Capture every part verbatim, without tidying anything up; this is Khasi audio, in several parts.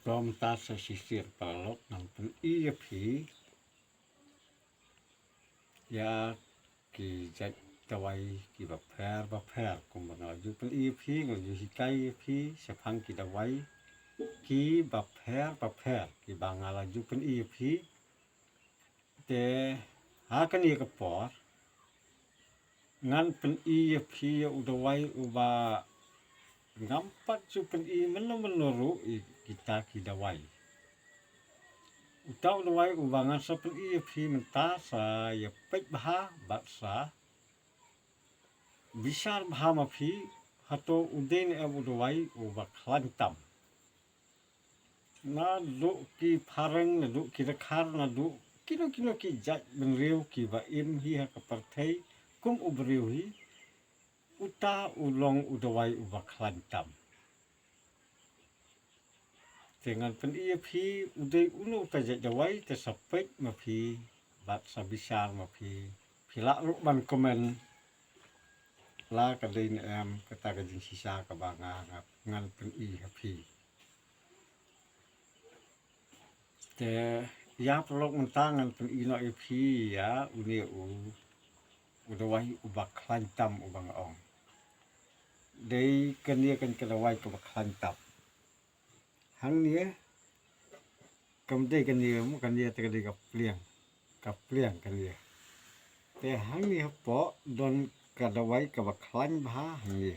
Kumta sa shisien paralok ngan pyni ïa phi ïa ki jait dawai kiba pher bapher kumba nga la ju pyni ïa phi, nga la ju hikai ïa phi shaphang ki dawai kiba pher bapher kiba nga la ju pyni ïa phi. Te ha kane ka por ngan pyni ïa phi ïa u dawai uba ngam pat ju pyni mynno mynno ruh ïa kita ki dawai. Uta u dawai uba ngan sa pyni ïa phi mynta sa ïa peit bha bad sa bishar bha ma phi, hato u dei ne em u dawai uba khlaiñ tam. Naduh ki phareng, naduh ki dkhar, naduh kino kino ki jait bynriew kiba im hi ha ka pyrthei kum u briew hi, uta u long u dawai uba khlaiñ tam. Te ngan pyni ïa phi u dei uno uta jait dawai, te sa peit ma phi bad sa bishar ma phi. Phi lah ruh ban comment la ka dei ne em kata ka jingshisha kaba nga, nga, ngan pyni ha phi. Te ïa paralok mynta ngan pyni noh ïa phi ïa une u, u dawai uba khlaiñ tam uba nga ong. Dei kane kan ka dawai kaba khlaiñ tam. Hangne kam dei kane mo, kane te ka dei ka pliang. Ka pliang kane. Te hangne hapoh don ka dawai kaba khlaiñ bha hangne.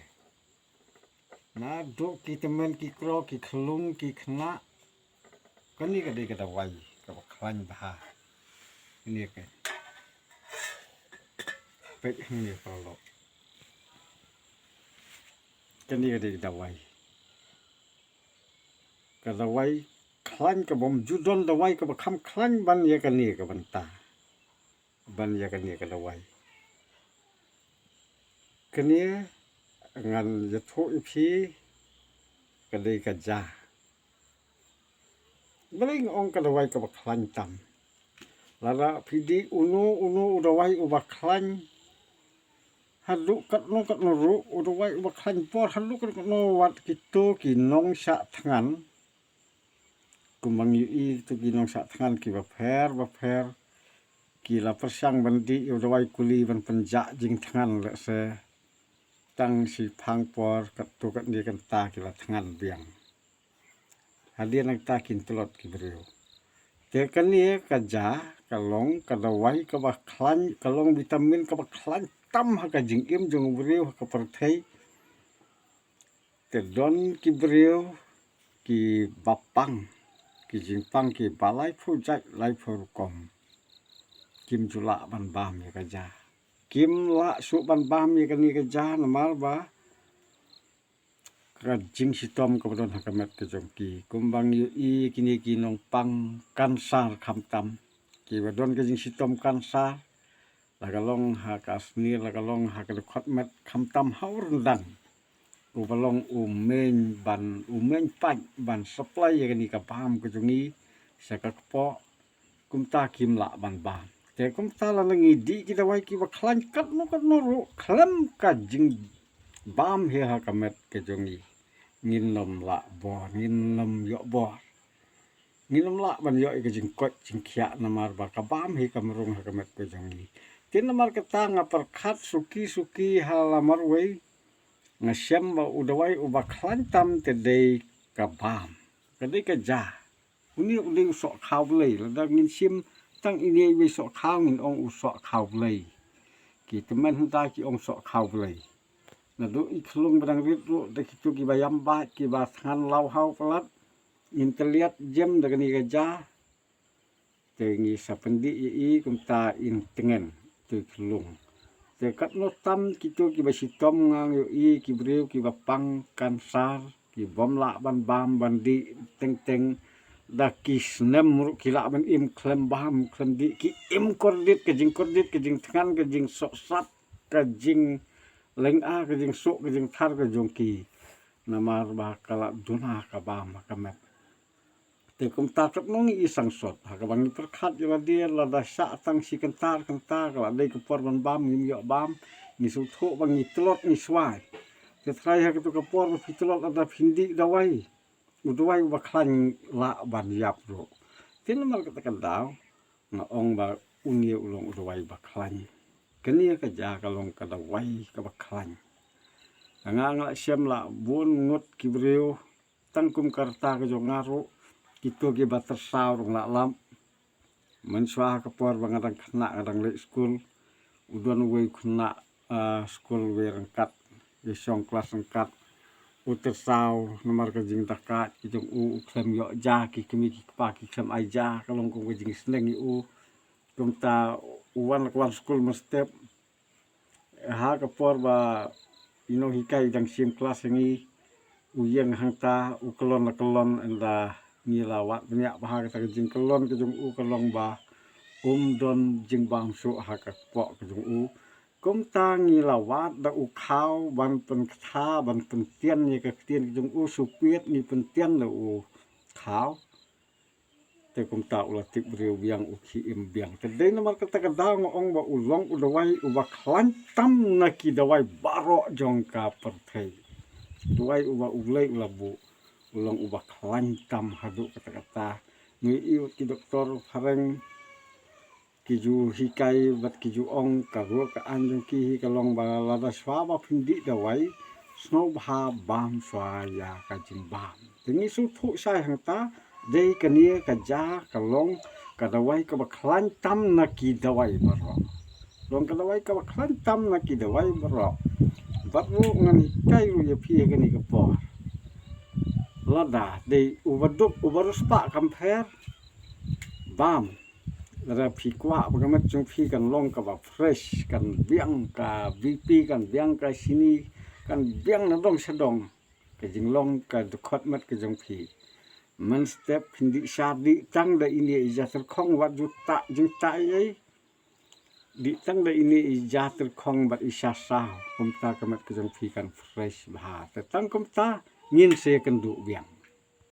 Naduh ki tymmen ki kro ki khlung ki khynnah. Kane ka dei ka dawai kaba khlaiñ bha. Kane ka. Peit hangne paralok. Kane ka dei ka dawai. Ka dawai khlaiñ kabym ju don dawai kaba kham khlaiñ ban ïa kane ka bynta. Ban ïa kane ka dawai. Kane ngan ïathuh ïa phi ka dei ka ja. Balei nga ong ka dawai kaba khlaiñ tam. Lada phi dih uno uno u dawai uba khlaiñ. Haduh katno katno ruh u dawai uba khlaiñ bor haduh katno katno wat kito ki nongshah thngan. Kumba ngi ïohi kito ki nongshah thngan kiba pher bapher ki la pyrshang ban dih ïa u dawai kuli ban pynjah jingthngan lehse tang shiphang por katto katne kynta ki la thngan biang. Hadien nangta kin tlot ki briew. Te kane ka ja ka long ka dawai kaba khlaiñ, ka long vitamin kaba khlaiñ tam ha ka jingim jong u briew ha ka pyrthei. Te don ki briew kiba pang, ki jingpang kiba laiphew jait laiphew rukom. Kim ju lah ban bam ïa ka ja. Kim lah shuh ban bam ïa kane ka ja namar ba ka jingshitom kaba don ha ka met ka jong ki. Kumba ngi ïohi kine ki nongpang kansar khamtam. Kiba don ka jingshitom kansar. La ka long ha ka snier, la ka long ha ka dkhot met khamtam ha u ryndang. Uba long u main ban, u main pipe ban supply ïa kane ka bam ka jong ngi sha ka kpoh. Kumta kim lah ban bam. Te kumta lada ngi dih ki dawai kiba khlaiñ katno katno ruh khlem ka jingbam hi ha ka met ka jong ngi. Ngin ym lah bor, ngin ym ïoh bor. Ngin ym lah ban ïoh ïa ka jingkoit jingkhiah namar ba ka bam hi kam rung ha ka met ka jong ngi. Te namar kata nga pyrkhat suki suki ha la marwei. Nga shem ba u dawai uba khlaiñ tam te dei ka bam. Ka dei ka ja. Une u dei u soh khaw blei, lada ngin shim tang ine iwei soh khaw ngin ong u soh khaw blei. Ki tymmen hynda ki ong soh khaw blei. Naduh i khlung ba dang rit ruh da kito kiba ïam bad kiba thngan law haw palat. Ngin tylliat jem da kane ka ja. Te ngi sa pyndih ïa i kumta in tngen tu i khlung. Te katno tam kito kiba shitom nga ïohi ki briew kiba pang kansar. Ki bym lah ban bam ban dih teng teng da ki snem ruh ki lah ban im khlem bam khlem dih ki im kordit ka jingkordit ka jingthngan ka jingsohsat ka jinglynga ka jingsuh ka jingthar ka jong ki. Namar ba ka la duna ka bam ka met. Te kumta katno ngi i sangsot ha kaba ngi pyrkhat ïa lade lada shah tang shi kynta ar kynta ka la dei ka por ban bam ngim ïoh bam. Ngi sngewthuh ba ngi tlot ngi swai. Te trai ha kato ka por ba phi tlot lada phin dih dawai. u dawai uba khlaiñ lah ban ïap ruh. Te namar kata ka daw nga ong ba une u long u dawai ba khlaiñ. Kane ka ja ka long ka dawai kaba khlaiñ. Nga nga la shem la bun ngut ki briew tang kum ka rta ka jong nga ruh, kito kiba tyrsaw ruh nga la lap. Mynshuwa ha ka por ba nga dang khynnah, nga dang leit skul, u don uwei u khynnah, ah, skul wei ryngkat, i shong klas ryngkat. U tyrsaw namar ka jingdakaid ka jong u, u khlem ïoh ja, ki kmie ki kpa ki khlem ai ja, ka long kum ka jingsneng ïa u. Kumta u wan la ka wan skul mynstep, ha ka por ba i nonghikai dang shim klas ïa ngi, u ïeng hangta, u kyllon la kyllon, ynda ngi la wad bniah bha. Kata ka jingkyllon ka jong u ka long ba um don jingbam shuh ha ka kpoh ka jong u. Kumta ngi la wad da u khaw ban pynkha, ban pyntian ïa ka ktien ka jong u. Shu peit ngi pyntian da u khaw. Te kumta u la tip briew biang, u khie im biang. Te dei namar kata ka daw nga ong ba u long u dawai uba khlaiñ tam na ki dawai baroh jong ka pyrthei. Dawai uba U Blei u la buh, u long uba khlaiñ tam haduh katta katta. Ngi ïohi ki doktor phareng, ki ju hikai bad ki ju ong, ka ruh ka aiñ jong ki hi ka long ba lada shuwa ba phin dih dawai, sngewbha bam shuwa ïa ka jingbam. Te ngi sngewthuh shai hangta, dei kane ka ja ka long ka dawai kaba khlaiñ tam na ki dawai baroh. Long ka dawai kaba khlaiñ tam na ki dawai baroh. Bad ruh ngan hikai ruh ïa phi ha kane ka por, lada dei uba duk uba riewspah kam pher, bam. Lada phi kwah ba ka met jong phi kan long kaba fresh, kan biang ka B P, kan biang ka shini, kan biang na dong sha dong, ka jinglong ka dkhot met ka jong phi, mynstep phin dih sha, dih tang da ine i ja tyrkhong, wat ju tah jingtah ei ei. Dih tang da ine i ja tyrkhong bad i sha saw, kumta ka met ka jong phi kan fresh bha. Te tang kumta, ngin sa ïakynduh biang.